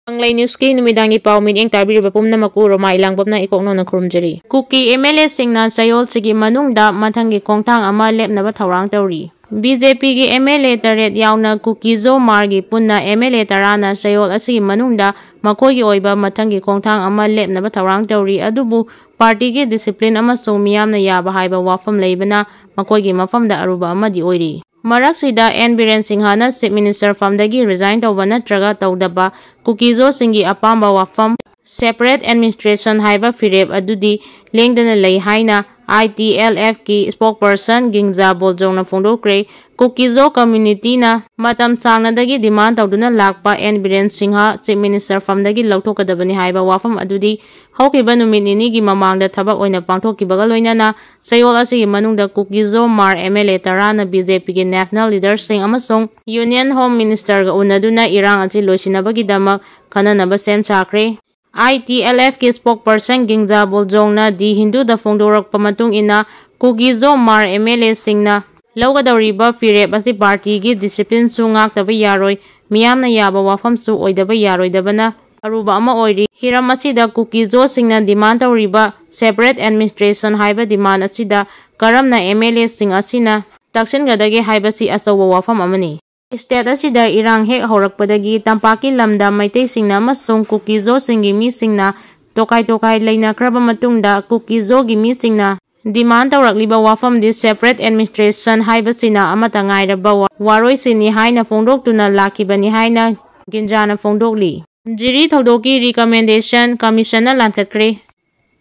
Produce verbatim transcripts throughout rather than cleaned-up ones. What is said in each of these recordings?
ꯀꯪꯂꯩ ꯅ꯭ꯌꯨꯁꯀꯤ ꯅꯨꯃꯤꯗꯥꯡꯒꯤ ꯄꯥꯎ ꯃꯤꯠꯌꯦꯡ ꯇꯥꯕꯤꯔꯤꯕ ꯄꯨꯝꯅꯃꯛꯄꯨ ꯔꯣꯃꯥ ꯏꯂꯥꯡꯕꯝꯅ ꯏꯀꯣꯛ ꯅꯧꯅ ꯈꯨꯔꯨꯝꯖꯔꯤ꯫ ꯀꯨꯀꯤ ꯑꯦꯝ ꯑꯦꯜ ꯑꯦꯁꯤꯡꯅ ꯆꯌꯣꯜꯁꯤꯒꯤ ꯃꯅꯨꯡꯗ ꯃꯊꯪꯒꯤ ꯈꯣꯡꯊꯥꯡ ꯑꯃ ꯂꯦꯞꯅꯕ ꯊꯧꯔꯥꯡ ꯇꯧꯔꯤ꯫ ꯕꯤ ꯖꯦ ꯄꯤꯒꯤ ꯑꯦꯝ ꯑꯦꯜ ꯑꯦ ꯇꯔꯦꯠ ꯌꯥꯎꯅ ꯀꯨꯀꯤꯖꯣ ꯃꯥꯔꯒꯤ ꯄꯨꯟꯅ ꯑꯦꯝ ꯑꯦꯜ ꯑꯦ ꯇꯔꯥꯅ ꯆꯌꯣꯜ ꯑꯁꯤꯒꯤ ꯃꯅꯨꯡꯗ ꯃꯈꯣꯏꯒꯤ ꯑꯣꯏꯕ ꯃꯊꯪꯒꯤ ꯈꯣꯡꯊꯥꯡ ꯑꯃ ꯂꯦꯞꯅꯕ ꯊꯧꯔꯥꯡ ꯇꯧꯔꯤ꯫ ꯑꯗꯨꯕꯨ ꯄꯥꯔꯇꯤꯒꯤ ꯗꯤꯁꯤꯄ꯭ꯂꯤꯟ ꯑꯃꯁꯨꯡ ꯃꯤꯌꯥꯝꯅ ꯌꯥꯕ ꯍꯥꯏꯕ ꯋꯥꯐꯝ ꯂꯩꯕꯅ ꯃꯈꯣꯏꯒꯤ ꯃꯐꯝꯗ ꯑꯔꯨꯕ ꯑꯃꯗꯤ ꯑꯣꯏꯔꯤ꯫ ꯃꯔꯛꯁꯤꯗ ꯑꯦꯟ ꯕꯤꯔꯦꯟ ꯁꯤꯡꯍꯅ ꯆꯤꯐ ꯃꯤꯅꯤꯁꯇꯔ ꯐꯝꯗꯒꯤ ꯔꯤꯖꯥꯏꯟ ꯇꯧꯕ ꯅꯠꯇ꯭ꯔꯒ ꯇꯧꯗꯕ ꯀꯨꯀꯤꯖꯣꯁꯤꯡꯒꯤ ꯑꯄꯥꯝꯕ ꯋꯥꯐꯝ ꯁꯦꯄꯔꯦꯠ ꯑꯦꯗꯃꯤꯅꯤꯁꯇ꯭ꯔꯦꯁꯟ ꯍꯥꯏꯕ ꯐꯤꯔꯦꯞ ꯑꯗꯨꯗꯤ ꯂꯦꯡꯗꯅ ꯂꯩ ꯍꯥꯏꯅ ꯑꯥꯏ ꯇꯤ ꯑꯦꯜ ꯑꯦꯐꯀꯤ ꯁ꯭ꯄꯣꯛꯄꯔꯁꯟ ꯒꯤꯡꯖꯥ ꯕꯣꯜꯖꯣꯡꯅ ꯐꯣꯡꯗꯣꯛꯈ꯭ꯔꯦ꯫ ꯀꯨꯀꯤꯖꯣ ꯀꯝꯃ꯭ꯌꯨꯅꯤꯇꯤꯅ ꯃꯇꯝ ꯁꯥꯡꯅꯗꯒꯤ ꯗꯤꯃꯥꯟ ꯇꯧꯗꯨꯅ ꯂꯥꯛꯄ N Biren Singh chief minister ꯐꯝꯗꯒꯤ ꯂꯧꯊꯣꯛꯀꯗꯕꯅꯤ ꯍꯥꯏꯕ ꯋꯥꯐꯝ ꯑꯗꯨꯗꯤ ꯍꯧꯈꯤꯕ ꯅꯨꯃꯤꯠ ꯅꯤꯅꯤꯒꯤ ꯃꯃꯥꯡꯗ ꯊꯕꯛ ꯑꯣꯏꯅ ꯄꯥꯡꯊꯣꯛꯈꯤꯕꯒ ꯂꯣꯏꯅꯅ ꯆꯌꯣꯜ ꯑꯁꯤꯒꯤ ꯃꯅꯨꯡꯗ ꯀꯨꯀꯤꯖꯣ ꯃꯥꯔ ꯑꯦꯝ ꯑꯦꯜ ꯑꯦ ꯇꯔꯥꯅ ꯕꯤ ꯖꯦ ꯄꯤꯒꯤ ꯅꯦꯁꯅꯦꯜ ꯂꯤꯗꯔꯁꯤꯡ ꯑꯃꯁꯨꯡ ꯌꯨꯅꯤꯌꯟ ꯍꯣꯝ ꯃꯤꯅꯤꯁꯇꯔꯒ ꯎꯅꯗꯨꯅ ꯏꯔꯥꯡ ꯑꯁꯤ ꯂꯣꯏꯁꯤꯟꯅꯕꯒꯤꯗꯃꯛ ꯈꯟꯅꯅꯕ ꯁꯦꯝ ꯁꯥꯈ꯭ꯔꯦ꯫ ꯑꯥꯏ ꯇꯤ ꯑꯦꯜ ꯑꯦꯐꯀꯤ ꯁ꯭ꯄꯣꯛꯄꯔꯁꯟ ꯒꯤꯡꯖꯥ ꯕꯣꯜꯖꯣꯡꯅ ꯗꯤ ꯍꯤꯟꯗꯨꯗ ꯐꯣꯡꯗꯣꯔꯛꯄ ꯃꯇꯨꯡ ꯏꯟꯅ ꯀꯨꯀꯤꯖꯣ ꯃꯥꯔ ꯑꯦꯝ ꯑꯦꯜ ꯑꯦꯁꯤꯡꯅ ꯂꯧꯒꯗꯧꯔꯤꯕ ꯐꯤꯔꯦꯞ ꯑꯁꯤ ꯄꯥꯔꯇꯤꯒꯤ ꯗꯤꯁꯤꯄ꯭ꯂꯤꯟꯁꯨ ꯉꯥꯛꯇꯕ ꯌꯥꯔꯣꯏ, ꯃꯤꯌꯥꯝꯅ ꯌꯥꯕ ꯋꯥꯐꯝꯁꯨ ꯑꯣꯏꯗꯕ ꯌꯥꯔꯣꯏꯗꯕꯅ ꯑꯔꯨꯕ ꯑꯃ ꯑꯣꯏꯔꯤ꯫ ꯍꯤꯔꯝ ꯑꯁꯤꯗ ꯀꯨꯀꯤꯖꯣꯁꯤꯡꯅ ꯗꯤꯃꯥꯟ ꯇꯧꯔꯤꯕ ꯁꯦꯄꯔꯦꯠ ꯑꯦꯗꯃꯤꯅꯤꯁꯇ꯭ꯔꯦꯁꯟ ꯍꯥꯏꯕ ꯗꯤꯃꯥꯟ ꯑꯁꯤꯗ ꯀꯔꯝꯅ ꯑꯦꯝ ꯑꯦꯜ ꯑꯦꯁꯤꯡ ꯑꯁꯤꯅ ꯇꯛꯁꯤꯟꯒꯗꯒꯦ ꯍꯥꯏꯕꯁꯤ ꯑꯆꯧꯕ ꯋꯥꯐꯝ ꯑꯃꯅꯤ꯫ ꯁ꯭ꯇꯦꯠ ꯑꯁꯤꯗ ꯏꯔꯥꯡ ꯍꯦꯛ ꯍꯧꯔꯛꯄꯗꯒꯤ ꯇꯝꯄꯥꯛꯀꯤ ꯂꯝꯗ ꯃꯩꯇꯩꯁꯤꯡꯅ ꯑꯃꯁꯨꯡ ꯀꯨꯀꯤꯖꯣꯁꯤꯡꯒꯤ ꯃꯤꯁꯤꯡꯅ ꯇꯣꯈꯥꯏ ꯇꯣꯈꯥꯏ ꯂꯩꯅꯈ꯭ꯔꯕ ꯃꯇꯨꯡꯗ ꯀꯨꯀꯤꯖꯣꯒꯤ ꯃꯤꯁꯤꯡꯅ ꯗꯤꯃꯥꯟ ꯇꯧꯔꯛꯂꯤꯕ ꯋꯥꯐꯝꯗꯤ ꯁꯦꯄꯔꯦꯠ ꯑꯦꯗꯃꯤꯅꯤꯁꯇ꯭ꯔꯦꯁꯟ ꯍꯥꯏꯕꯁꯤꯅ ꯑꯃꯠꯇ ꯉꯥꯏꯔꯕ ꯋꯥ-, ꯋꯥꯔꯣꯏꯁꯤꯟꯅꯤ ꯍꯥꯏꯅ ꯐꯣꯡꯗꯣꯛꯇꯨꯅ ꯂꯥꯛꯈꯤꯕꯅꯤ ꯍꯥꯏꯅ ꯒꯤꯟꯖꯥꯅ ꯐꯣꯡꯗꯣꯛꯂꯤ꯫ ꯖꯤꯔꯤ ꯊꯧꯗꯣꯛꯀꯤ recommendation ꯀꯃꯤꯁꯟꯅ ꯂꯥꯟꯊꯠꯈ꯭ꯔꯦ꯫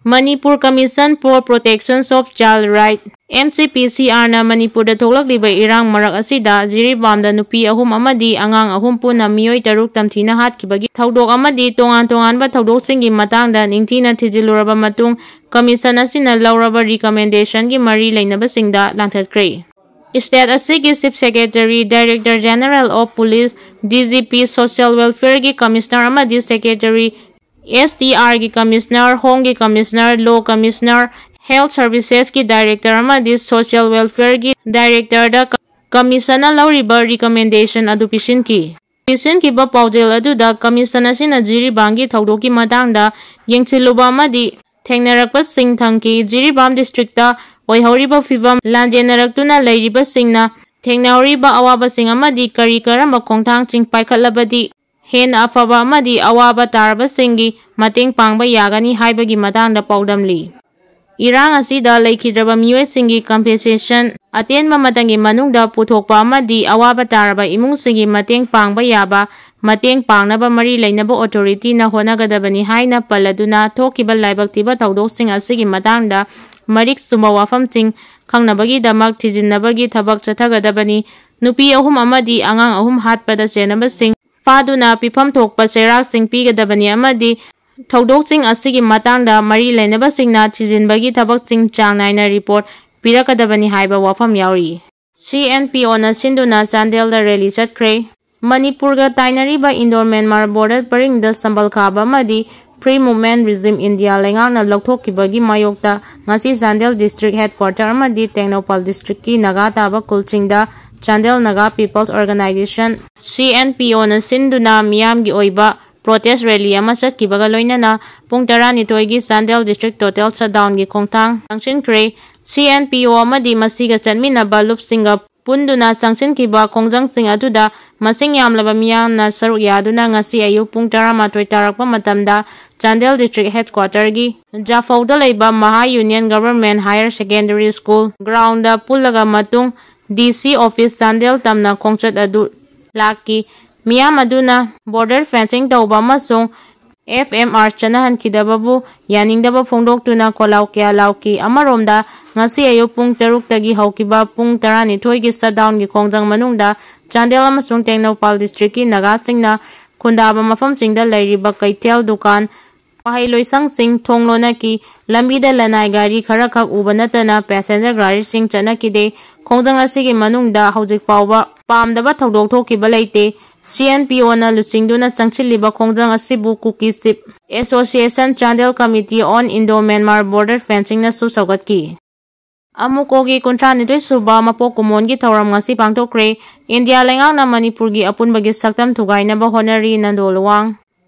Manipur Commission for Protection of Child Right, M C P C R ꯅ ꯃꯅꯤꯄꯨꯔꯗ ꯊꯣꯛꯂꯛꯂꯤꯕ ꯏꯔꯥꯡ ꯃꯔꯛ ꯑꯁꯤꯗ ꯖꯤꯔꯤꯕꯥꯝꯗ ꯅꯨꯄꯤ ꯑꯍꯨꯝ ꯑꯃꯗꯤ ꯑꯉꯥꯡ ꯑꯍꯨꯝ ꯄꯨꯟꯅ ꯃꯤꯑꯣꯏ ꯇꯔꯨꯛ ꯇꯝꯊꯤꯅ ꯍꯥꯠꯈꯤꯕꯒꯤ ꯊꯧꯗꯣꯛ ꯑꯃꯗꯤ ꯇꯣꯉꯥꯟ ꯇꯣꯉꯥꯟꯕ ꯊꯧꯗꯣꯛꯁꯤꯡꯒꯤ ꯃꯇꯥꯡꯗ ꯅꯤꯡꯊꯤꯅ ꯊꯤꯖꯤꯜꯂꯨꯔꯕ ꯃꯇꯨꯡ, ꯀꯃꯤꯁꯟ ꯑꯁꯤꯅ ꯂꯧꯔꯕ ꯔꯤꯀꯃꯦꯟꯗꯦꯁꯟꯒꯤ ꯃꯔꯤ ꯂꯩꯅꯕꯁꯤꯡꯗ ꯂꯥꯟꯊꯠꯈ꯭ꯔꯦ꯫ ꯁ꯭ꯇꯦꯠ ꯑꯁꯤꯒꯤ chief secretary, director general of police, D G P, social ꯋꯦꯜꯐꯤꯌꯔꯒꯤ ꯀꯃꯤꯁꯅꯔ ꯑꯃꯗꯤ ꯁꯦꯀ꯭ꯔꯦꯇꯔꯤ, ꯑꯦꯁ ꯇꯤ ꯑꯥꯔꯒꯤ ꯀꯃꯤꯁꯅꯔ, ꯍꯣꯝꯒꯤ ꯀꯃꯤꯁꯅꯔ, ꯂꯣ ꯀꯃꯤꯁꯅꯔ, ꯍꯦꯜꯊ ꯁꯔꯚꯤꯁꯦꯁꯀꯤ ꯗꯥꯏꯔꯦꯛꯇꯔ ꯑꯃꯗꯤ ꯁꯣꯁꯤꯌꯦꯜ ꯋꯦꯜꯐꯤꯌꯔꯒꯤ ꯗꯥꯏꯔꯦꯛꯇꯔꯗ ꯀ-, ꯀꯃꯤꯁꯟꯅ ꯂꯧꯔꯤꯕ ꯔꯤꯀꯃꯦꯟꯗꯦꯁꯟ ꯑꯗꯨ ꯄꯤꯁꯤꯟꯈꯤ꯫ ꯄꯤꯁꯤꯟꯈꯤꯕ ꯄꯥꯎꯖꯦꯜ ꯑꯗꯨꯗ ꯀꯃꯤꯁꯟ ꯑꯁꯤꯅ ꯖꯤꯔꯤꯕꯥꯝꯒꯤ ꯊꯧꯗꯣꯛꯀꯤ ꯃꯇꯥꯡꯗ ꯌꯦꯡꯁꯤꯜꯂꯨꯕ ꯑꯃꯗꯤ ꯊꯦꯡꯅꯔꯛꯄꯁꯤꯡ ꯊꯝꯈꯤ꯫ ꯖꯤꯔꯤꯕꯥꯝ ꯗꯤꯁꯇ꯭ꯔꯤꯛꯇ ꯑꯣꯏꯍꯧꯔꯤꯕ ꯐꯤꯕꯝ, ꯂꯥꯟꯖꯦꯟꯅꯔꯛꯇꯨꯅ ꯂꯩꯔꯤꯕꯁꯤꯡꯅ ꯊꯦꯡꯅꯍꯧꯔꯤꯕ ꯑꯋꯥꯕꯁꯤꯡ ꯑꯃꯗꯤ ꯀꯔꯤ ꯀꯔꯝꯕ ꯈꯣꯡꯊꯥꯡꯁꯤꯡ ꯄꯥꯏꯈꯠꯂꯕꯗꯤ ꯍꯦꯟꯅ ꯑꯐꯕ ꯑꯃꯗꯤ ꯑꯋꯥꯕ ꯇꯥꯔꯕꯁꯤꯡꯒꯤ ꯃꯇꯦꯡ ꯄꯥꯡꯕ ꯌꯥꯒꯅꯤ ꯍꯥꯏꯕꯒꯤ ꯃꯇꯥꯡꯗ ꯄꯥꯎꯗꯝꯂꯤ꯫ ꯏꯔꯥꯡ ꯑꯁꯤꯗ ꯂꯩꯈꯤꯗ꯭ꯔꯕ ꯃꯤꯑꯣꯏꯁꯤꯡꯒꯤ ꯀꯝꯄꯦꯟꯁꯦꯁꯟ ꯑꯇꯦꯟꯕ ꯃꯇꯝꯒꯤ ꯃꯅꯨꯡꯗ ꯄꯨꯊꯣꯛꯄ ꯑꯃꯗꯤ ꯑꯋꯥꯕ ꯇꯥꯔꯕ ꯏꯃꯨꯡꯁꯤꯡꯒꯤ ꯃꯇꯦꯡ ꯄꯥꯡꯕ ꯌꯥꯕ ꯃꯇꯦꯡ ꯄꯥꯡꯅꯕ ꯃꯔꯤ ꯂꯩꯅꯕ ꯑꯣꯊꯣꯔꯤꯇꯤꯅ ꯍꯣꯠꯅꯒꯗꯕꯅꯤ ꯍꯥꯏꯅ ꯄꯜꯂꯗꯨꯅ, ꯊꯣꯛꯈꯤꯕ ꯂꯥꯏꯕꯛ ꯊꯤꯕ ꯊꯧꯗꯣꯛꯁꯤꯡ ꯑꯁꯤꯒꯤ ꯃꯇꯥꯡꯗ ꯃꯔꯤꯛ ꯆꯨꯝꯕ ꯋꯥꯐꯝꯁꯤꯡ ꯈꯪꯅꯕꯒꯤꯗꯃꯛ ꯊꯤꯖꯤꯟꯅꯕꯒꯤ ꯊꯕꯛ ꯆꯠꯊꯒꯗꯕꯅꯤ꯫ ꯅꯨꯄꯤ ꯑꯍꯨꯝ ꯑꯃꯗꯤ ꯑꯉꯥꯡ ꯑꯍꯨꯝ ꯍꯥꯠꯄꯗ ꯆꯦꯟꯅꯕꯁꯤꯡ ꯐꯥꯗꯨꯅ ꯄꯤꯐꯝ ꯊꯣꯛꯄ ꯆꯩꯔꯥꯛꯁꯤꯡ ꯄꯤꯒꯗꯕꯅꯤ ꯑꯃꯗꯤ ꯊꯧꯗꯣꯛꯁꯤꯡ ꯑꯁꯤꯒꯤ ꯃꯇꯥꯡꯗ ꯃꯔꯤ ꯂꯩꯅꯕꯁꯤꯡꯅ ꯊꯤꯖꯤꯟꯕꯒꯤ ꯊꯕꯛꯁꯤꯡ ꯆꯥꯡ ꯅꯥꯏꯅ ꯔꯤꯄꯣꯔꯠ ꯄꯤꯔꯛꯀꯗꯕꯅꯤ ꯍꯥꯏꯕ ꯋꯥꯐꯝ ꯌꯥꯎꯔꯤ꯫ ꯁꯤ ꯑꯦꯟ ꯄꯤ ꯑꯣꯅ ꯁꯤꯟꯗꯨꯅ ꯆꯥꯟꯗꯦꯜꯗ ꯔꯦꯂꯤ ꯆꯠꯈ꯭ꯔꯦ꯫ ꯃꯅꯤꯄꯨꯔꯒ ꯇꯥꯏꯅꯔꯤꯕ ꯏꯟꯗꯣ ꯃ꯭ꯌꯥꯟꯃꯥꯔ ꯕꯣꯔꯗꯔ ꯄꯔꯤꯡꯗ ꯁꯝꯕꯜ ꯈꯥꯕ ꯑꯃꯗꯤ ꯐ꯭ꯔꯤ ꯃꯨꯚꯃꯦꯟ ꯔꯤꯖꯤꯝ ꯏꯟꯗꯤꯌꯥ ꯂꯩꯉꯥꯛꯅ ꯂꯧꯊꯣꯛꯈꯤꯕꯒꯤ ꯃꯥꯌꯣꯛꯇ ꯉꯁꯤ ꯆꯥꯟꯗꯦꯜ ꯗꯤꯁꯇ꯭ꯔꯤꯛ ꯍꯦꯗꯀ꯭ꯋꯥꯇꯔ ꯑꯃꯗꯤ ꯇꯦꯡꯅꯧꯄꯜ ꯗꯤꯁꯇ꯭ꯔꯤꯛꯀꯤ ꯅꯥꯒꯥ ꯇꯥꯕ ꯈꯨꯜꯁꯤꯡꯗ Chandel Naga peoples organization, C N P ꯑꯣꯅ ꯁꯤꯟꯗꯨꯅ ꯃꯤꯌꯥꯝꯒꯤ ꯑꯣꯏꯕ ꯄ꯭ꯔꯣꯇꯦꯁ ꯔꯦꯂꯤ ꯑꯃ ꯆꯠꯈꯤꯕꯒ ꯂꯣꯏꯅꯅ ꯄꯨꯡ ꯇꯔꯥꯅꯤꯊꯣꯏꯒꯤ ꯆꯥꯟꯗꯦꯜ ꯗꯤꯁꯇ꯭ꯔꯤꯛ ꯇꯣꯇꯦꯜ ꯁꯠꯗꯥꯎꯟꯒꯤ ꯈꯣꯡꯊꯥꯡ ꯆꯪꯁꯤꯟꯈ꯭ꯔꯦ꯫ ꯁꯤ ꯑꯦꯟ ꯄꯤ ꯑꯣ ꯑꯃꯗꯤ ꯃꯁꯤꯒ ꯆꯠꯃꯤꯟꯅꯕ ꯂꯨꯞꯁꯤꯡꯒ ꯄꯨꯟꯗꯨꯅ ꯆꯪꯁꯤꯟꯈꯤꯕ ꯈꯣꯡꯖꯪꯁꯤꯡ ꯑꯗꯨꯗ ꯃꯁꯤꯡ ꯌꯥꯝꯂꯕ ꯃꯤꯌꯥꯝꯅ ꯁꯔꯨꯛ ꯌꯥꯗꯨꯅ ꯉꯁꯤ ꯑꯌꯨꯛ ꯄꯨꯡ ꯇꯔꯥꯃꯥꯊꯣꯏ ꯇꯥꯔꯛꯄ ꯃꯇꯝꯗ ꯆꯥꯟꯗꯦꯜ ꯗꯤꯁꯇ꯭ꯔꯤꯛ ꯍꯦꯗꯀ꯭ꯋꯥꯇꯔꯒꯤ ꯖꯥꯐꯧꯗ ꯂꯩꯕ ꯃꯍꯥ union government higher secondary school ground ꯄꯨꯜꯂꯒ ꯃꯇꯨꯡ ꯗꯤ ꯁꯤ ꯑꯣꯐꯤꯁ ꯆꯥꯟꯗꯦꯜ ꯇꯝꯅ ꯈꯣꯡꯆꯠ ꯑꯗꯨ ꯂꯥꯛꯈꯤ꯫ ꯃꯤꯌꯥꯝ ꯑꯗꯨꯅ ꯕꯣꯔꯗꯔ ꯐꯦꯟꯁꯤꯡ ꯇꯧꯕ ꯑꯃꯁꯨꯡ ꯑꯦꯐ ꯑꯦꯝ ꯑꯥꯔ ꯆꯠꯅꯍꯟꯈꯤꯗꯕꯕꯨ ꯌꯥꯅꯤꯡꯗꯕ ꯐꯣꯡꯗꯣꯛꯇꯨꯅ ꯈꯣꯜꯂꯥꯎ ꯀꯌꯥ ꯂꯥꯎꯈꯤ꯫ ꯑꯃꯔꯣꯝꯗ, ꯉꯁꯤ ꯑꯌꯨꯛ ꯄꯨꯡ ꯇꯔꯨꯛꯇꯒꯤ ꯍꯧꯈꯤꯕ ꯄꯨꯡ ꯇꯔꯥꯅꯤꯊꯣꯏꯒꯤ ꯁꯠꯗꯥꯎꯟꯒꯤ ꯈꯣꯡꯖꯪ ꯃꯅꯨꯡꯗ ꯆꯥꯟꯗꯦꯜ ꯑꯃꯁꯨꯡ ꯇꯦꯡꯅꯧꯄꯥꯜ ꯗꯤꯁꯇ꯭ꯔꯤꯛꯀꯤ ꯅꯥꯒꯥꯁꯤꯡꯅ ꯈꯨꯟꯗꯥꯕ ꯃꯐꯝꯁꯤꯡꯗ ꯂꯩꯔꯤꯕ ꯀꯩꯊꯦꯜ, ꯗꯨꯀꯥꯟ, ꯃꯍꯩ ꯂꯣꯏꯁꯪꯁꯤꯡ ꯊꯣꯡ ꯂꯣꯟꯅꯈꯤ꯫ ꯂꯝꯕꯤꯗ ꯂꯅꯥꯏ ꯒꯥꯔꯤ ꯈꯔꯈꯛ ꯎꯕ ꯅꯠꯇꯅ ꯄꯦꯁꯦꯟꯖꯔ ꯒꯥꯔꯤꯁꯤꯡ ꯆꯠꯅꯈꯤꯗꯦ꯫ ꯈꯣꯡꯖꯪ ꯑꯁꯤꯒꯤ ꯃꯅꯨꯡꯗ ꯍꯧꯖꯤꯛ ꯐꯥꯎꯕ ꯄꯥꯝꯗꯕ ꯊꯧꯗꯣꯛ ꯊꯣꯛꯈꯤꯕ ꯂꯩꯇꯦ꯫ ꯁꯤ ꯑꯦꯟ ꯄꯤ ꯑꯣꯅ ꯂꯨꯆꯤꯡꯗꯨꯅ ꯆꯪꯁꯤꯜꯂꯤꯕ ꯈꯣꯡꯖꯪ ꯑꯁꯤꯕꯨ ꯀꯨꯀꯤ ꯆꯤꯞ ꯑꯦꯁꯣꯁꯤꯌꯦꯁꯟ ꯆꯥꯟꯗꯦꯜ ꯀꯃꯤꯇꯤ ꯑꯣꯟ ꯏꯟꯗꯣ ꯃ꯭ꯌꯥꯟꯃꯥꯔ ꯕꯣꯔꯗꯔ ꯐꯦꯟꯁꯤꯡꯅꯁꯨ ꯁꯧꯒꯠꯈꯤ꯫ ꯑꯃꯨꯀꯣꯒꯤ ꯀꯨꯟꯊ꯭ꯔꯥ ꯅꯤꯊꯣꯏ ꯁꯨꯕ ꯃꯄꯣꯛ ꯀꯨꯝꯑꯣꯟꯒꯤ ꯊꯧꯔꯝ ꯉꯁꯤ ꯄꯥꯡꯊꯣꯛꯈ꯭ꯔꯦ꯫ ꯏꯟꯗꯤꯌꯥ ꯂꯩꯉꯥꯛꯅ ꯃꯅꯤꯄꯨꯔꯒꯤ ꯑꯄꯨꯟꯕꯒꯤ ꯁꯛꯇꯝ ꯊꯨꯒꯥꯏꯅꯕ ꯍꯣꯠꯅꯔꯤ, Nando Luwang.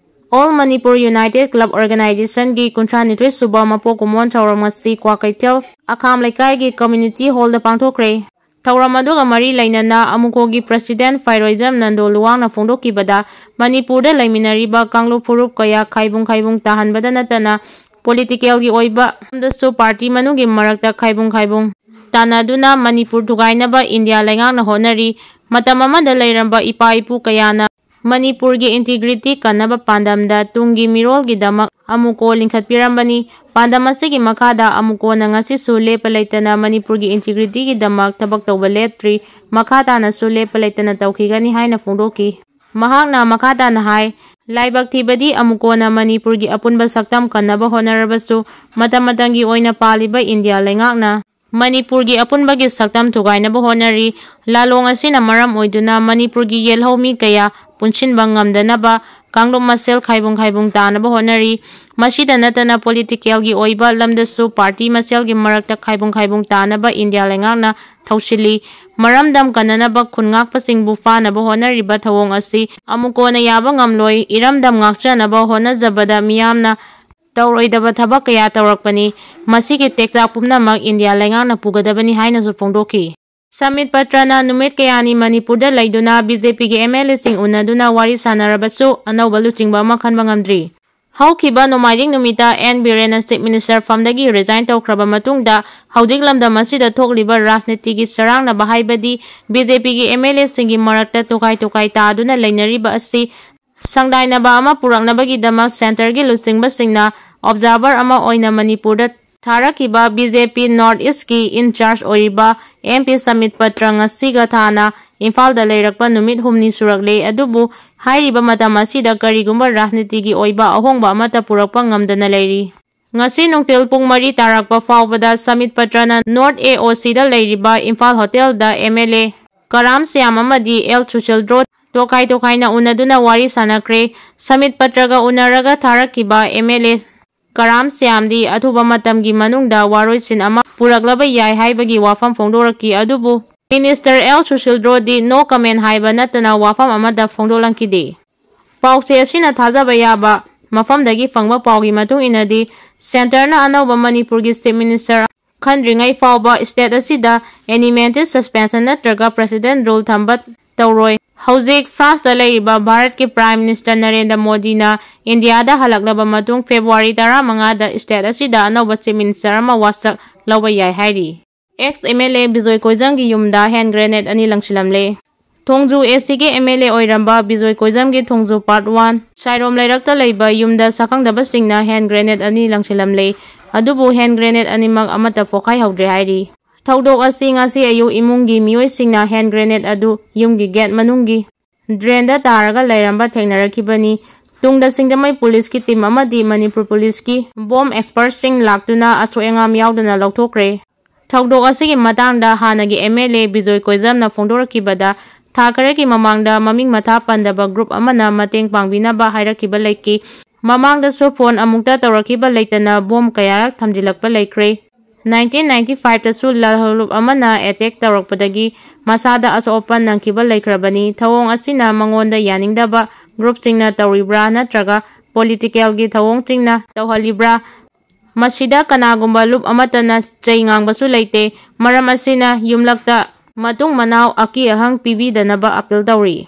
All Manipur United Club Organizationꯒꯤ ꯀꯨꯟꯊ꯭ꯔꯥ ꯅꯤꯊꯣꯏ ꯁꯨꯕ ꯃꯄꯣꯛ ꯀꯨꯝꯑꯣꯟ ꯊꯧꯔꯝ ꯉꯁꯤ ꯀ꯭ꯋꯥꯀꯩꯊꯦꯜ ꯑꯈꯥꯝ ꯂꯩꯀꯥꯏꯒꯤ community hallꯗ ꯄꯥꯡꯊꯣꯛꯈ꯭ꯔꯦ꯫ ꯊꯧꯔꯝ ꯑꯗꯨꯒ ꯃꯔꯤ ꯂꯩꯅꯅ ꯑꯃꯨꯀꯣꯒꯤ president ꯐꯥꯏꯔꯣꯏꯖꯝ ꯅꯟꯗꯣ ꯂꯨꯋꯥꯡꯅ ꯐꯣꯡꯗꯣꯛꯈꯤꯕꯗ, ꯃꯅꯤꯄꯨꯔꯗ ꯂꯩꯃꯤꯟꯅꯔꯤꯕ ꯀꯥꯡꯂꯨꯞ ꯐꯨꯔꯨꯞ ꯀꯌꯥ ꯈꯥꯏꯕꯨꯡ ꯈꯥꯏꯕꯨꯡ ꯇꯥꯍꯟꯕꯗ ꯅꯠꯇꯅ, politicalꯒꯤ ꯑꯣꯏꯕ ꯂꯝꯗꯁꯨ party ꯃꯅꯨꯡꯒꯤ ꯃꯔꯛꯇ ꯈꯥꯏꯕꯨꯡ ꯈꯥꯏꯕꯨꯡ ꯇꯥꯟꯅꯗꯨꯅ ꯃꯅꯤꯄꯨꯔ ꯊꯨꯒꯥꯏꯅꯕ ꯏꯟꯗꯤꯌꯥ ꯂꯩꯉꯥꯛꯅ ꯍꯣꯠꯅꯔꯤ꯫ ꯃꯇꯝ ꯑꯃꯗ ꯂꯩꯔꯝꯕ ꯏꯄꯥ ꯏꯄꯨ ꯀꯌꯥꯅ ꯃꯅꯤꯄꯨꯔꯒꯤ integrity ꯀꯟꯅꯕ ꯄꯥꯟꯗꯝꯗ ꯇꯨꯡꯒꯤ ꯃꯤꯔꯣꯜꯒꯤꯗꯃꯛ ꯑꯃꯨꯀꯣ ꯂꯤꯡꯈꯠꯄꯤꯔꯝꯕꯅꯤ꯫ ꯄꯥꯟꯗꯝ ꯑꯁꯤꯒꯤ ꯃꯈꯥꯗ ꯑꯃꯨꯀꯣꯅ ꯉꯁꯤꯁꯨ ꯂꯦꯞꯄ ꯂꯩꯇꯅ ꯃꯅꯤꯄꯨꯔꯒꯤ integrityꯒꯤꯗꯃꯛ ꯊꯕꯛ ꯇꯧꯕ ꯂꯦꯞꯇ꯭ꯔꯤ꯫ ꯃꯈꯥ ꯇꯥꯅꯁꯨ ꯂꯦꯞꯄ ꯂꯩꯇꯅ ꯇꯧꯈꯤꯒꯅꯤ ꯍꯥꯏꯅ ꯐꯣꯡꯗꯣꯛꯈꯤ꯫ ꯃꯍꯥꯛꯅ ꯃꯈꯥ ꯇꯥꯅ ꯍꯥꯏ, ꯂꯥꯏꯕꯛ ꯊꯤꯕꯗꯤ ꯑꯃꯨꯀꯣꯅ ꯃꯅꯤꯄꯨꯔꯒꯤ ꯑꯄꯨꯟꯕ ꯁꯛꯇꯝ ꯀꯟꯅꯕ ꯍꯣꯠꯅꯔꯕꯁꯨ, ꯃꯇꯝ ꯃꯇꯝꯒꯤ ꯑꯣꯏꯅ ꯄꯥꯜꯂꯤꯕ ꯏꯟꯗꯤꯌꯥ ꯂꯩꯉꯥꯛꯅ ꯃꯅꯤꯄꯨꯔꯒꯤ ꯑꯄꯨꯟꯕꯒꯤ ꯁꯛꯇꯝ ꯊꯨꯒꯥꯏꯅꯕ ꯍꯣꯠꯅꯔꯤ꯫ ꯂꯥꯂꯣꯡ ꯑꯁꯤꯅ ꯃꯔꯝ ꯑꯣꯏꯗꯨꯅ ꯃꯅꯤꯄꯨꯔꯒꯤ ꯌꯦꯜꯍꯧ ꯃꯤ ꯀꯌꯥ ꯄꯨꯟꯁꯤꯟꯕ ꯉꯝꯗꯅꯕ ꯀꯥꯡꯂꯨꯞ ꯃꯁꯦꯜ ꯈꯥꯏꯕꯨꯡ ꯈꯥꯏꯕꯨꯡ ꯇꯥꯅꯕ ꯍꯣꯠꯅꯔꯤ꯫ ꯃꯁꯤꯗ ꯅꯠꯇꯅ politicalꯒꯤ ꯑꯣꯏꯕ ꯂꯝꯗꯁꯨ party ꯃꯁꯦꯜꯒꯤ ꯃꯔꯛꯇ ꯈꯥꯏꯕꯨꯡ ꯈꯥꯏꯕꯨꯡ ꯇꯥꯅꯕ ꯏꯟꯗꯤꯌꯥ ꯂꯩꯉꯥꯛꯅ ꯊꯧꯁꯤꯜꯂꯤ꯫ ꯃꯔꯝꯗꯝ ꯀꯟꯅꯅꯕ ꯈꯨꯟ ꯉꯥꯛꯄꯁꯤꯡꯕꯨ ꯐꯥꯅꯕ ꯍꯣꯠꯅꯔꯤꯕ ꯊꯧꯑꯣꯡ ꯑꯁꯤ ꯑꯃꯨꯛ ꯀꯣꯟꯅ ꯌꯥꯕ ꯉꯝꯂꯣꯏ꯫ ꯏꯔꯝꯗꯝ ꯉꯥꯛꯆꯅꯕ ꯍꯣꯠꯅꯖꯕꯗ ꯃꯤꯌꯥꯝꯅ ꯇꯧꯔꯣꯏꯗꯕ ꯊꯕꯛ ꯀꯌꯥ ꯇꯧꯔꯛꯄꯅꯤ꯫ ꯃꯁꯤꯒꯤ ꯇꯦꯛꯆꯥꯛ ꯄꯨꯝꯅꯃꯛ ꯏꯟꯗꯤꯌꯥ ꯂꯩꯉꯥꯛꯅ ꯄꯨꯒꯗꯕꯅꯤ ꯍꯥꯏꯅꯁꯨ ꯐꯣꯡꯗꯣꯛꯈꯤ꯫ ꯁꯃꯤꯠ ꯄꯇ꯭ꯔꯅ ꯅꯨꯃꯤꯠ ꯀꯌꯥꯅꯤ ꯃꯅꯤꯄꯨꯔꯗ ꯂꯩꯗꯨꯅ BJPꯒꯤ MLAꯁꯤꯡ ꯎꯅꯗꯨꯅ ꯋꯥꯔꯤ ꯁꯥꯟꯅꯔꯕꯁꯨ ꯑꯅꯧꯕ ꯂꯨꯆꯤꯡꯕ ꯑꯃ ꯈꯟꯕ ꯉꯝꯗ꯭ꯔꯤ꯫ ꯍꯧꯈꯤꯕ ꯅꯣꯡꯃꯥꯏꯖꯤꯡ ꯅꯨꯃꯤꯠꯇ ꯑꯦꯟ ꯕꯤꯔꯦꯟꯅ Chief Minister ꯐꯝꯗꯒꯤ resign ꯇꯧꯈ꯭ꯔꯕ ꯃꯇꯨꯡꯗ ꯍꯧꯖꯤꯛ ꯂꯝꯗꯝ ꯑꯁꯤꯗ ꯊꯣꯛꯂꯤꯕ ꯔꯥꯖꯅꯤꯇꯤꯒꯤ ꯆꯔꯥꯡꯅꯕ ꯍꯥꯏꯕꯗꯤ BJPꯒꯤ MLAꯁꯤꯡꯒꯤ ꯃꯔꯛꯇ ꯇꯣꯈꯥꯏ ꯇꯣꯈꯥꯏ ꯇꯥꯗꯨꯅ ꯂꯩꯅꯔꯤꯕ ꯑꯁꯤ ꯁꯪꯗꯥꯏꯅꯕ ꯑꯃ ꯄꯨꯔꯛꯅꯕꯒꯤꯗꯃꯛ centreꯒꯤ ꯂꯨꯆꯤꯡꯕꯁꯤꯡꯅ observer ꯑꯃ ꯑꯣꯏꯅ ꯃꯅꯤꯄꯨꯔꯗ ꯊꯥꯔꯛꯈꯤꯕ BJP North Eastꯀꯤ in charge ꯑꯣꯏꯔꯤꯕ MP ꯁꯃꯤꯠ ꯄꯇ꯭ꯔ ꯉꯁꯤꯒ ꯊꯥꯅ ꯏꯝꯐꯥꯜꯗ ꯂꯩꯔꯛꯄ ꯅꯨꯃꯤꯠ ꯍꯨꯝꯅꯤ ꯁꯨꯔꯛꯂꯦ꯫ ꯑꯗꯨꯕꯨ ꯍꯥꯏꯔꯤꯕ ꯃꯇꯝ ꯑꯁꯤꯗ ꯀꯔꯤꯒꯨꯝꯕ ꯔꯥꯖꯅꯤꯇꯤꯒꯤ ꯑꯣꯏꯕ ꯑꯍꯣꯡꯕ ꯑꯃꯠꯇ ꯄꯨꯔꯛꯄ ꯉꯝꯗꯅ ꯂꯩꯔꯤ꯫ ꯉꯁꯤ ꯅꯨꯡꯊꯤꯜ ꯄꯨꯡ ꯃꯔꯤ ꯇꯥꯔꯛꯄ ꯐꯥꯎꯕꯗ ꯁꯃꯤꯠ ꯄꯇ꯭ꯔꯅ North AOCꯗ ꯂꯩꯔꯤꯕ ꯏꯝꯐꯥꯜ ꯍꯣꯇꯦꯜꯗ MLA ꯀꯔꯥꯝ ꯁ꯭ꯌꯥꯝ ꯑꯃꯗꯤ ꯑꯦꯜ ꯁꯨꯁꯤꯜꯗ꯭ꯔꯣ ꯇꯣꯈꯥꯏ ꯇꯣꯈꯥꯏꯅ ꯎꯅꯗꯨꯅ ꯋꯥꯔꯤ ꯁꯥꯟꯅꯈ꯭ꯔꯦ꯫ ꯁꯃꯤꯠ ꯄꯇ꯭ꯔꯒ ꯎꯅꯔꯒ ꯊꯥꯔꯛꯈꯤꯕ MLA ꯀꯔꯥꯝ ꯁ꯭ꯌꯥꯝꯗꯤ ꯑꯊꯨꯕ ꯃꯇꯝꯒꯤ ꯃꯅꯨꯡꯗ ꯋꯥꯔꯣꯏꯁꯤꯟ ꯑꯃ ꯄꯨꯔꯛꯂꯕ ꯌꯥꯏ ꯍꯥꯏꯕꯒꯤ ꯋꯥꯐꯝ ꯐꯣꯡꯗꯣꯔꯛꯈꯤ꯫ ꯑꯗꯨꯕꯨ ꯃꯤꯅꯤꯁꯇꯔ ꯑꯦꯜ ꯁꯨꯁꯤꯜꯗ꯭ꯔꯣꯗꯤ no comment ꯍꯥꯏꯕ ꯅꯠꯇꯅ ꯋꯥꯐꯝ ꯑꯃꯠꯇ ꯐꯣꯡꯗꯣꯛꯂꯝꯈꯤꯗꯦ꯫ ꯄꯥꯎꯆꯦ ꯑꯁꯤꯅ ꯊꯥꯖꯕ ꯌꯥꯕ ꯃꯐꯝꯗꯒꯤ ꯐꯪꯕ ꯄꯥꯎꯒꯤ ꯃꯇꯨꯡ ꯏꯟꯅꯗꯤ, ꯁꯦꯟꯇꯔꯅ ꯑꯅꯧꯕ ꯃꯅꯤꯄꯨꯔꯒꯤ ꯆꯤꯐ ꯃꯤꯅꯤꯁꯇꯔ ꯈꯟꯗ꯭ꯔꯤꯉꯩ ꯐꯥꯎꯕ ꯁ꯭ꯇꯦꯠ ꯑꯁꯤꯗ ꯑꯦꯅꯤꯃꯦꯟꯇꯦꯗ ꯁꯁꯄꯦꯟꯁꯟ ꯅꯠꯇ꯭ꯔꯒ ꯄ꯭ꯔꯦꯁꯤꯗꯦꯟ ꯔꯨꯜ ꯊꯝꯕ ꯇꯧꯔꯣꯏ꯫ ꯍꯧꯖꯤꯛ ꯐ꯭ꯔꯥꯟꯁꯇ ꯂꯩꯔꯤꯕ ꯚꯥꯔꯠꯀꯤ ꯄ꯭ꯔꯥꯏꯝ ꯃꯤꯅꯤꯁꯇꯔ ꯅꯔꯦꯟꯗ꯭ꯔ ꯃꯣꯗꯤꯅ ꯏꯟꯗꯤꯌꯥꯗ ꯍꯜꯂꯛꯂꯕ ꯃꯇꯨꯡ ꯐꯦꯕ꯭ꯔꯨꯋꯥꯔꯤ ꯇꯔꯥꯃꯉꯥꯗ ꯁ꯭ꯇꯦꯠ ꯑꯁꯤꯗ ꯑꯅꯧꯕ ꯆꯤꯐ ꯃꯤꯅꯤꯁꯇꯔ ꯑꯃ ꯋꯥꯁꯛ ꯂꯧꯕ ꯌꯥꯏ ꯍꯥꯏꯔꯤ꯫ ꯑꯦꯛꯁ ꯑꯦꯝ ꯑꯦꯜ ꯑꯦ ꯕꯤꯖꯣꯏ ꯀꯣꯏꯖꯝꯒꯤ ꯌꯨꯝꯗ ꯍꯦꯟ ꯒ꯭ꯔꯦꯅꯦꯗ ꯑꯅꯤ ꯂꯪꯁꯤꯜꯂꯝꯂꯦ꯫ ꯊꯣꯡꯖꯨ ꯑꯦ ꯁꯤꯒꯤ ꯑꯦꯝ ꯑꯦꯜ ꯑꯦ ꯑꯣꯏꯔꯝꯕ ꯕꯤꯖꯣꯏ ꯀꯣꯏꯖꯝꯒꯤ ꯊꯣꯡꯖꯨ ꯄꯥꯔꯠ ꯋꯥꯟ ꯁꯥꯏꯔꯣꯝ ꯂꯩꯔꯛꯇ ꯂꯩꯕ ꯌꯨꯝꯗ ꯁꯛꯈꯪꯗꯕꯁꯤꯡꯅ ꯍꯦꯟ ꯒ꯭ꯔꯦꯅꯦꯗ ꯑꯅꯤ ꯂꯪꯁꯤꯜꯂꯝꯂꯦ꯫ ꯑꯗꯨꯕꯨ ꯍꯦꯟ ꯒ꯭ꯔꯦꯅꯦꯗ ꯑꯅꯤꯃꯛ ꯑꯃꯠꯇ ꯄꯣꯈꯥꯏꯍꯧꯗ꯭ꯔꯦ ꯍꯥꯏꯔꯤ꯫ ꯊꯧꯗꯣꯛ ꯑꯁꯤ ꯉꯁꯤ ꯑꯌꯨꯛ ꯏꯃꯨꯡꯒꯤ ꯃꯤꯑꯣꯏꯁꯤꯡꯅ ꯍꯦꯟ ꯒ꯭ꯔꯦꯅꯦꯗ ꯑꯗꯨ ꯌꯨꯝꯒꯤ ꯒꯦꯠ ꯃꯅꯨꯡꯒꯤ ꯗ꯭ꯔꯦꯟꯗ ꯇꯥꯔꯒ ꯂꯩꯔꯝꯕ ꯊꯦꯡꯅꯔꯛꯈꯤꯕꯅꯤ꯫ ꯇꯨꯡꯗ ꯁꯤꯡꯖꯃꯩ ꯄꯨꯂꯤꯁꯀꯤ ꯇꯤꯝ ꯑꯃꯗꯤ ꯃꯅꯤꯄꯨꯔ ꯄꯨꯂꯤꯁꯀꯤ ꯕꯣꯝ ꯑꯦꯛꯁꯄꯔꯠꯁꯤꯡ ꯂꯥꯛꯇꯨꯅ ꯑꯁꯣꯏ ꯑꯉꯥꯝ ꯌꯥꯎꯗꯅ ꯂꯧꯊꯣꯛꯈ꯭ꯔꯦ꯫ ꯊꯧꯗꯣꯛ ꯑꯁꯤꯒꯤ ꯃꯇꯥꯡꯗ ꯍꯥꯟꯅꯒꯤ ꯑꯦꯝ ꯑꯦꯜ ꯑꯦ ꯕꯤꯖꯣꯏ ꯀꯣꯏꯖꯝꯅ ꯐꯣꯡꯗꯣꯔꯛꯈꯤꯕꯗ, ꯊꯥ ꯈꯔꯒꯤ ꯃꯃꯥꯡꯗ ꯃꯃꯤꯡ ꯃꯊꯥ ꯄꯟꯗꯕ ꯒ꯭ꯔꯨꯞ ꯑꯃꯅ ꯃꯇꯦꯡ ꯄꯥꯡꯕꯤꯅꯕ ꯍꯥꯏꯔꯛꯈꯤꯕ ꯂꯩꯈꯤ꯫ ꯃꯃꯥꯡꯗꯁꯨ ꯐꯣꯟ ꯑꯃꯨꯛꯇ ꯇꯧꯔꯛꯈꯤꯕ ꯂꯩꯇꯅ ꯕꯣꯝ ꯀꯌꯥꯔꯛ ꯊꯝꯖꯤꯜꯂꯛꯄ ꯂꯩꯈ꯭ꯔꯦ꯫ ꯅꯥꯏꯟꯇꯤꯟ ꯅꯥꯏꯟꯇꯤ ꯐꯥꯏꯚꯇꯁꯨ ꯂꯥꯜꯍꯧꯂꯨꯞ ꯑꯃꯅ ꯑꯦꯇꯦꯛ ꯇꯧꯔꯛꯄꯗꯒꯤ ꯃꯁꯥꯗ ꯑꯁꯣꯛ ꯑꯄꯟ ꯅꯪꯈꯤꯕ ꯂꯩꯈ꯭ꯔꯕꯅꯤ꯫ ꯊꯧꯑꯣꯡ ꯑꯁꯤꯅ ꯃꯉꯣꯟꯗ ꯌꯥꯅꯤꯡꯗꯕ ꯒ꯭ꯔꯨꯞꯁꯤꯡꯅ ꯇꯧꯔꯤꯕ꯭ꯔꯥ ꯅꯠꯇ꯭ꯔꯒ ꯄꯣꯂꯤꯇꯤꯀꯦꯜꯒꯤ ꯊꯧꯑꯣꯡꯁꯤꯡꯅ ꯇꯧꯍꯜꯂꯤꯕ꯭ꯔꯥ? ꯃꯁꯤꯗ ꯀꯅꯥꯒꯨꯝꯕ ꯂꯨꯞ ꯑꯃꯠꯇꯅ ꯆꯩ ꯉꯥꯡꯕꯁꯨ ꯂꯩꯇꯦ꯫ ꯃꯔꯝ ꯑꯁꯤꯅ ꯌꯨꯝꯂꯛꯇ ꯃꯇꯨꯡ ꯃꯅꯥꯎ ꯑꯀꯤ ꯑꯍꯪ ꯄꯤꯕꯤꯗꯅꯕ ꯑꯄꯤꯜ ꯇꯧꯔꯤ꯫